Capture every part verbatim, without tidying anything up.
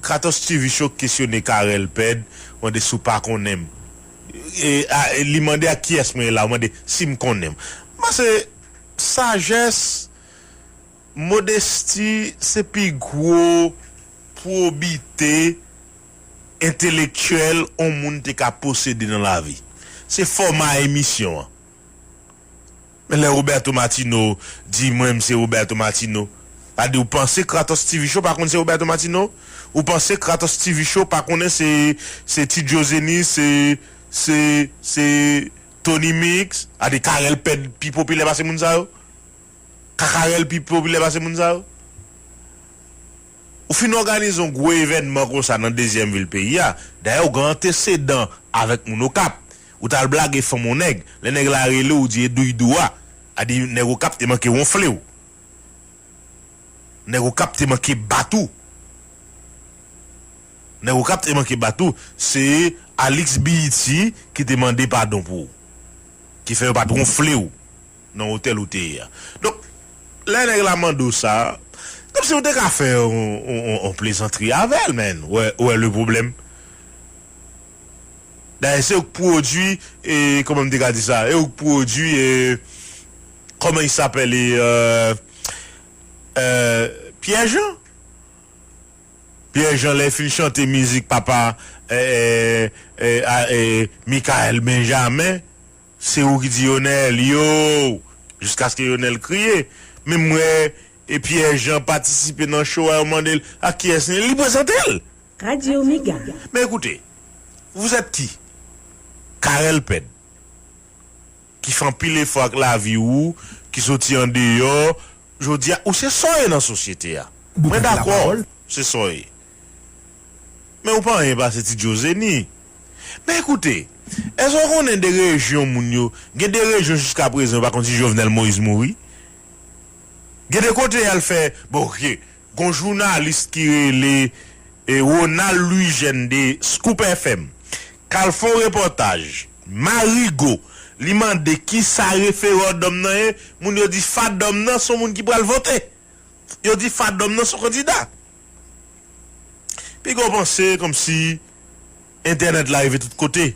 Kratos T V Show kesyone Carel Pèd, mande si w pa konnen m. E, a, e li mande ak kiyès mwen ye la, ou mande si m konnen m. M panse sajès, modesti se pi gwo pwobite entelektyèl on moun te ka posede nan lavi. Se fòma emisyon an. Men lè Roberto Martino di mwen m se Roberto Martino, sa di ou panse Kratos T V Show pa konn se Roberto Martino? Ou panse Kratos T V Show pa konnen se, se Ti Djozeni, se, se, se Tony Mix, a di Carel Pèd pi popilè pase moun sa yo? Ka Carel pi popilè pase moun sa yo? Ou fin òganize yon gwo evènman konsa nan dezyèm vil peyi a. Dayè, ou gen antesedan avèk moun Okap. Ou t al blage fanm yon nèg. Lè nèg la rele w, ou di e doudou a. A di nèg Okap te manke wonfle w. Nèg Okap te manke bat ou. Nèg Okap te manke bat ou. Se Alix B E T ki te mande padon pou ou. Ki fè yo pa t wonfle w nan otèl ou te ye a. Donk, lè nèg la mande w sa, kòmsi ou te ka fè yon, yon, yon, yon plezantri avè l, men. Ou wè, ou wè le pwoblèm. Dayè, se ou k pwodui, e, kòman m te ka di sa? E ou k pwodui, e, comment il s'appelle, e, euh, euh, Pierre Jean. Pierre Jean, lè fin chante mizik papa, e, e, e, a, e, Michael Benjamin, se ou ki di Yonel, yo, jiskaske Yonel kriye. Men m wè, e Pierre Jean patisipe nan show a, yo mande l ak kiyès li, li prezante l. Radio Mega. Men ekoute, vous êtes qui? Carel Pèd, ki fè anpil efò ak lavi ou, ki soti andeyò, jodi a, ou se sa w ye nan sosyete a. Mwen dakò, se sa w ye. Men ou pa anyen pase Ti Djozeni. Men ekoute, èske w konnen de rejyon moun yo, gen de rejyon jiska prezan yo pa konn si Jovenel Moïse mouri? Gen de kote y al fè, bon, ok, gon jounalis ki rele, e, Ronald Louis Jeune de Scoop F M k al fè yon repòtaj Marigo, li mande kisa referandòm nan ye, moun yo di fadòm nan se yon moun ki pral vote. Yo di fadòm nan se yon kandida. Piga w panse kòmsi entènèt la rive tout kote.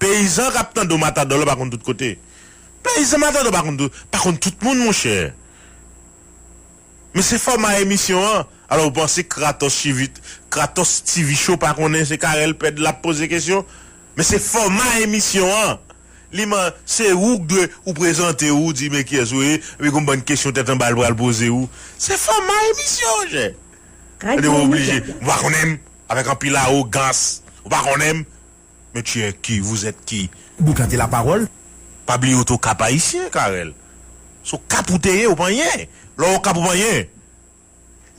Peyizan k ap tande w Matadò la pa konn tout kote. Peyizan Matadò pa konn tout, pa konn tout moun, monchè. Men se fòma emisyon an. Alò, ou panse Kratos T V, Kratos T V Show pa konnen se Carel Pèd l ap poze kesyon? Men se fòma emisyon an. Li man, se ou k dwe ou prezante ou, di men kiyès ou ye, epi gon bann kesyon tèt anba l pral poze ou. Se fòma emisyon, monchè. Gade, ou oblije. Ou pa konnen m, avèk anpil awogans. Ou pa konnen m. Men tu es qui, vous êtes qui? Boukante lapawòl. Pa bliye ou t Okap Ayisyen, Carel. Se Okap ou te ye, ou pa anyen. Lè w Okap ou pa anyen.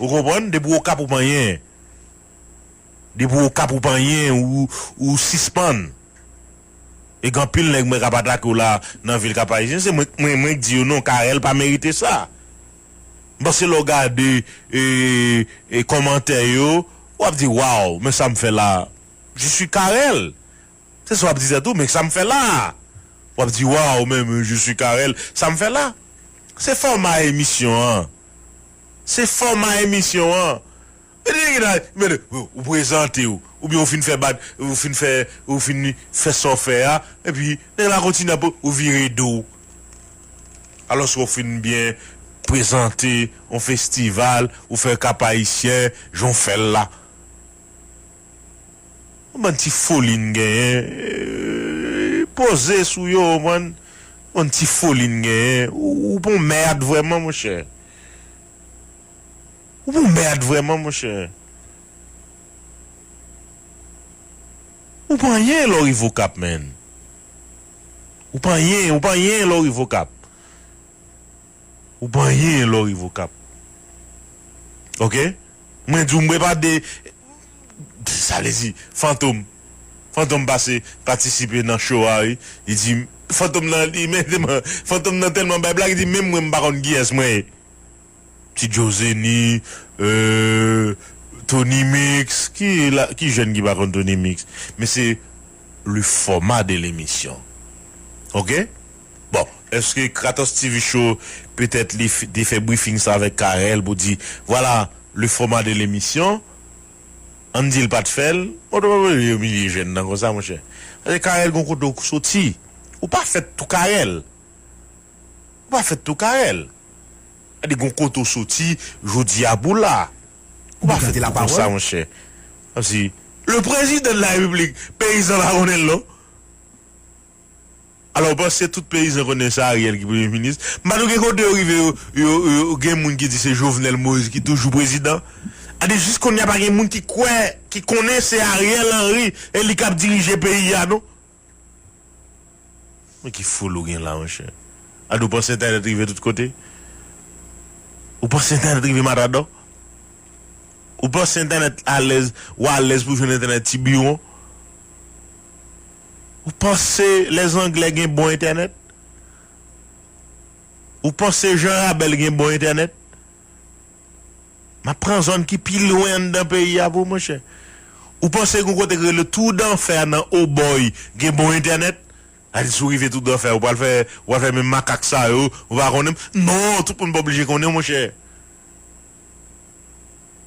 Ou konprann? Depi w Okap ou pa anyen. Depi w Okap ou pa anyen, ou, ou sispann. E gen anpil nèg mwen k ap atake w la nan vil Kap Ayisyen, se mwen, mwen, mwen k di yo non, Carel pa merite sa. M panse lè w gade, e, e kòmantè yo, w ap di, waw, men sa m fè la. Je suis Carel. Se sa w ap di tèt ou, men sa m fè la. W ap di, waw, men, men, je suis Carel. Sa m fè la. Se fòma emisyon an. Se fòma emisyon an. Men, men, men, ou prezante w, oubyen ou fin fè bad, ou fin fè, ou fin fè sa w fè a, epi nèg la kontinye ap ou vire do w. Alòske w fin byen prezante yon festival, ou fè Kap Ayisyen, jan w fè l la. Yon bann ti foli n genyen, e, poze sou yo, w konprann? Yon bann ti foli n genyen. Ou, ou pa yon mèd vrèman, monchè. Ou pa yon mèd vrèman, monchè. Ou pa anyen lè w rive Okap, man. Ou pa anyen, ou pa anyen lè w rive Okap. Ou pa anyen lè w rive Okap. Ok? Mwen di w, mwen pa de, sa vle di, Fantom. Fantom pase patisipe nan show a, wi. Li di, Fantom nan, li men, Fantom nan tèlman bay blag, li di, menm mwen, m pa konn kiyès mwen ye. Ti Joe Zeni, euh, Tony Mix, ki la, ki jèn ki pa konn Tony Mix? Men se le format de l'émission. Ok? Bon, èske Kratos T V Show, petèt li f-, te fè briefing sa avèk Carel pou di, vwala, Le format de l'émission, ann di l pa t fè l, bon, yo milye jèn nan konsa, monchè. Paske Carel gon kote w soti. Ou pa fèt tou Carel. Ou pa fèt tou Carel. Gade gon kote w soti, jodi a pou la. Ou pa fèt tou konsa, monchè. Kòmsi, le président de la République, peyizan pa konnen l non. Alò, w panse tout peyizan konnen se Ariel ki premye minis? M pa tou gen kote yo rive, yo, yo, yo, gen moun ki di se Jovenel Moïse ki toujou prezidan. Gade, jis kounye a pa gen moun ki kwè, ki konnen se Ariel Henry e li k ap dirije peyi a, non. Men ki foli w gen la, monchè. Gade, w panse entènèt rive tout kote? Ou panse entènèt rive Matadò? Ou panse entènèt alèz, ou alèz pou jwenn entènèt Tibiwon? Ou panse lèzanglè gen bon entènèt? Ou panse Jan Rabèl gen bon entènèt? M ap pran zòn ki pi lwen anndan peyi a pou ou, monchè. Ou panse gen yon kote ki rele Tou Danfè nan Obòy gen bon entènèt? Gade, si w rive Tou Danfè, ou pral fè, ou pral fè menm makak sa yo, ou pa konnen m. Non, tout moun pa oblije konnen w, monchè.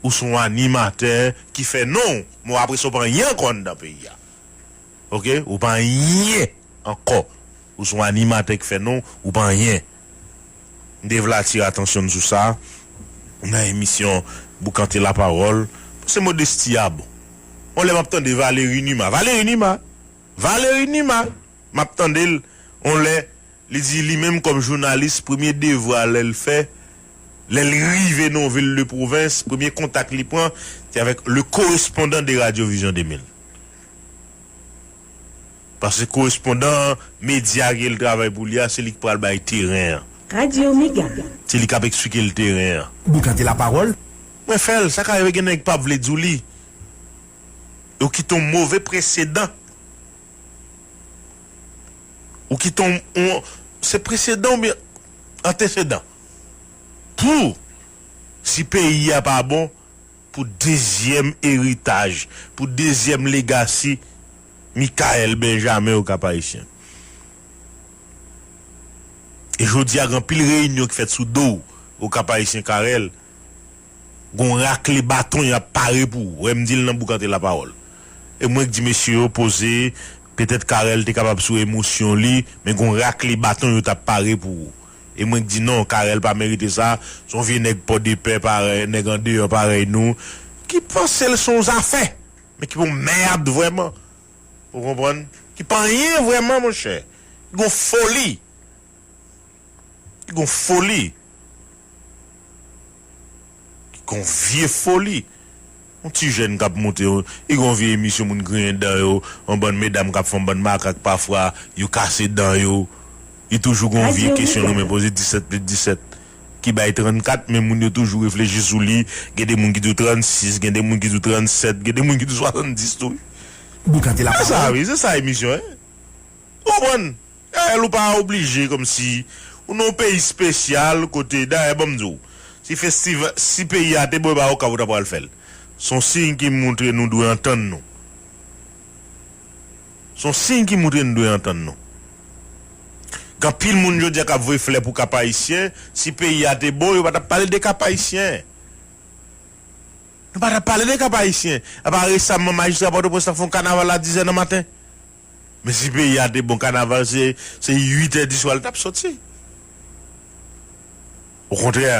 Ou se yon animatè ki fè non w, men w apresye w pa anyen ankò anndan peyi a. Oke? Ou pa anyen ankò. Ou se yon animatè ki fè non w, ou pa anyen. M te vle atire atansyon n sou sa nan emisyon Boukante Lapawòl. Se modesti a, bon. Yon lè m ap tande Valéry Numa. Valéry Numa! Valéry Numa! M ap tande l, yon lè, li di li menm kòm jounalis, premye devwa lè l fè, lè l rive nan yon vil de pwovens, premye kontak li pran, se avèk le correspondant de Radio Vision de mil. Paske korespondan medya ke l travay pou li a, se li k pral bay teren an. Radio Mega. Se li k ap eksplike l teren an. Boukante Lapawòl. Mwen fè l, sa ka rive gen nèg p ap vle di w li. Ou kite yon move presedan. Ou kite yon, yon, se presedan oubyen antesedan. Pou, si peyi a pa bon, pou dezyèm eritaj, pou dezyèm legasi Michaël Benjamin Okap Ayisyen. E jodi a, gen anpil reyinyon ki fèt sou do w, Okap Ayisyen Carel. Gon rakle baton y ap pare pou ou. Wè m di l nan Boukante Lapawòl. E mwen k di mesye yo poze, petèt Carel te kapab sou emosyon li, men gon rakle baton yo t ap pare pou ou. E mwen k di non, Carel pa merite sa, se yon vye nèg Pòdepè parèy, nèg andeyò parèy nou, ki panse l se yon zafè, men ki yon mèd vrèman. Ou konprann? Ki pa anyen vrèman, monchè. Ki gon foli. Ki gon foli. Ki gon vye foli. Yon ti jèn k ap monte, yon, li gon vye emisyon moun griyen dan yo, yon bann medam k ap fè yon bann makak pafwa, yo kase dan yo. Li toujou gon vye kesyon renmen poze, disèt plis disèt ki bay trannkat, men moun yo toujou reflechi sou li. Gen de moun ki di w trannsis, gen de moun ki di w trannsèt, gen de moun ki di w swasanndis tou. Boukante Lapawòl. Se sa, wi, se sa emisyon, en. Ou konprann? Dayè, ou pa oblije kòmsi ou nan yon peyi espesyal kote, dayè, ban m di w, si festival, si peyi a te bon, e pa Okap ou ta pral fè l. Se yon siy ki montre nou dwe antann nou. Se yon siy ki montre nou dwe antann nou. Gen anpil moun jodi a k ap voye flè pou Kap Ayisyen, si peyi a te bon, yo pa t ap pale de Kap Ayisyen. Nou pa t ap pale de Kap Ayisyen. Apa resaman, majistra Pòtoprens lan fè yon kanaval a dizè nan maten. Men si peyi a te bon, kanaval se, se uit è diswa l t ap soti. Okontrè,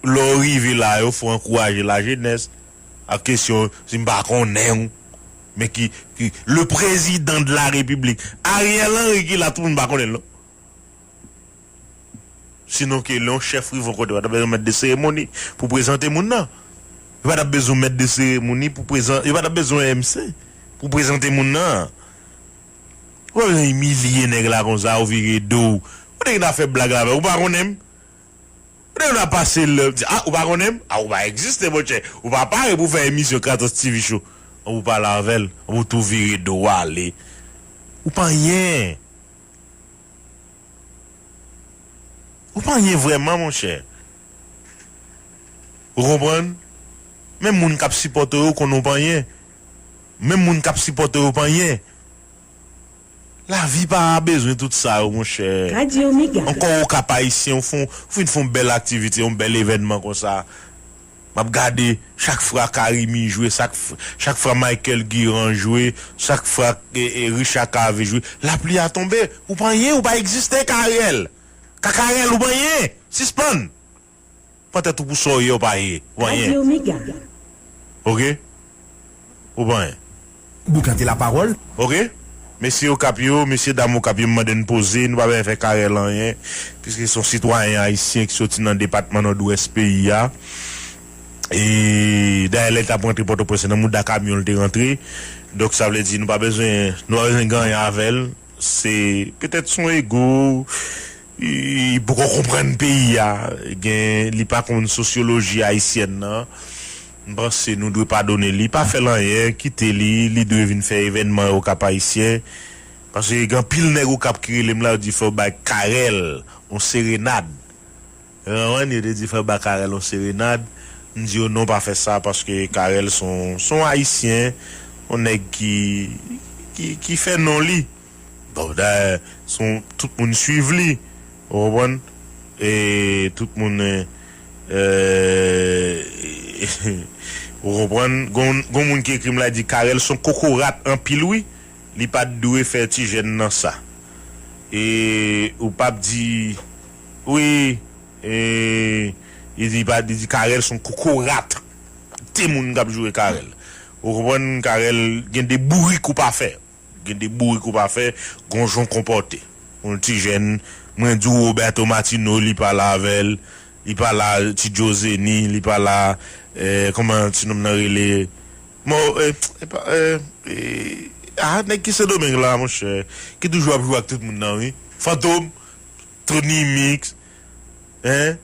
lè w rive la, yo fò ankouraje lajenès ak kesyon, si m pa konnen w, men ki, ki, le président de la République, Ariel Henry ki la, tout moun pa konnen l, non. Sinon ke lè yon chèf rive yon kote, yo pa t ap bezwen mèt de seremoni pou prezante moun nan. Yo pa t ap bezwen mèt de seremoni pou prezan-, yo pa t ap bezwen M C pou prezante moun nan. Ou pa bezwen imilye nèg la konsa, ou vire do w. Ou te gen afè blag avè l, ou pa konnen m. Ou te gen ap pase lè, di, a, ou pa konnen m? A, ou pa egziste, monchè. Ou pa pare pou fè emisyon Kratos T V Show. Ou pale avè l, ou tou vire do w ale. Ou pa anyen. Ou pa anyen vrèman, monchè. Ou konprann? Menm moun k ap sipòte w yo konnen w pa anyen. Menm moun k ap sipòte w yo pa anyen. Lavi pa bezwen tout sa yo, monchè. Radio Mega. Ankò Okap Ayisyen, ou fè yon, ou fin fè yon bèl aktivite, yon bèl evènman konsa. M ap gade chak fwa Carimi jwe, chak, chak fwa Michael Guérin jwe, chak fwa e, e, Richard Cavé jwe. Lapli a tonbe, ou pa anyen, ou pa egziste, Carel. Kakarel, ou pa anyen. Sispann. Pran tèt ou pou sa w ye, ou pa ye. Ou pa anyen. Oke? Ou pa anyen. Boukante lapawòl. Oke? Mesye Okap yo, mesye dam Okap yo, m mande n poze, nou pa bezwen fè Carel anyen, piske se yon sitwayen ayisyen ki soti nan depatman Nòdwès peyi a. E dayè, lè l t ap rantre Pòtoprens, se nan mouda kamyon l te rantre. Donk, sa vle di, nou pa bezwen, nou pa bezwen gen anyen avè l. Se petèt son ego, li poko konprann peyi a, gen, li pa konn sosyoloji ayisyèn nan. M panse nou dwe padone li, pa fè l anyen, kite li, li dwe vin fè evènman Okap Ayisyen. Paske gen anpil nèg Okap ki rele m la, yo di fò w bay Carel yon serenad. Ou konprann? Yo te di fò w bay Carel yon serenad. M di yo non, pa fè sa, paske Carel se yon, se yon Ayisyen, yon nèg ki, ki, ki fè non li. Bon, dayè, se yon, tout moun swiv li. Ou konprann? E tout moun, e, e, ou konprann? Gon, gon moun ki ekri m la, di Carel se yon kokorat anpil, wi. Li pa t dwe fè ti jèn nan sa. E ou p ap di, wi, e, li di, pa, li di Carel se yon kokorat. Timoun k ap joure Carel. Ou konprann, Carel, gen de bourik ou pa fè. Gen de bourik ou pa fè, gon jan w konpòte. Yon ti jèn, mwen di w Roberto Martino, li pa la avè l, li pa la Ti Joe Zeni, li pa la, e, kòman ti nonm nan rele? Mo, e, e pa, e, e, a, nèg ki Sendomeng la, monchè, ki toujou ap jwe ak tout moun nan, wi. Fantom, Tony Mix, en?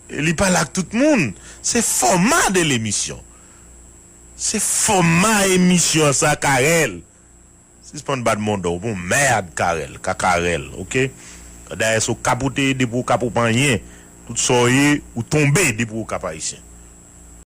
Li pa la ak tout moun. Se fòma de lemisyon. Se fòma emisyon sa, Carel. Sispann bat mondon, bon mèd Carel, kakarel, oke? Dayè, se Okap ou te ye, depi Okap ou pa anyen. Tout sa w ye, ou tonbe depi Okap Ayisyen.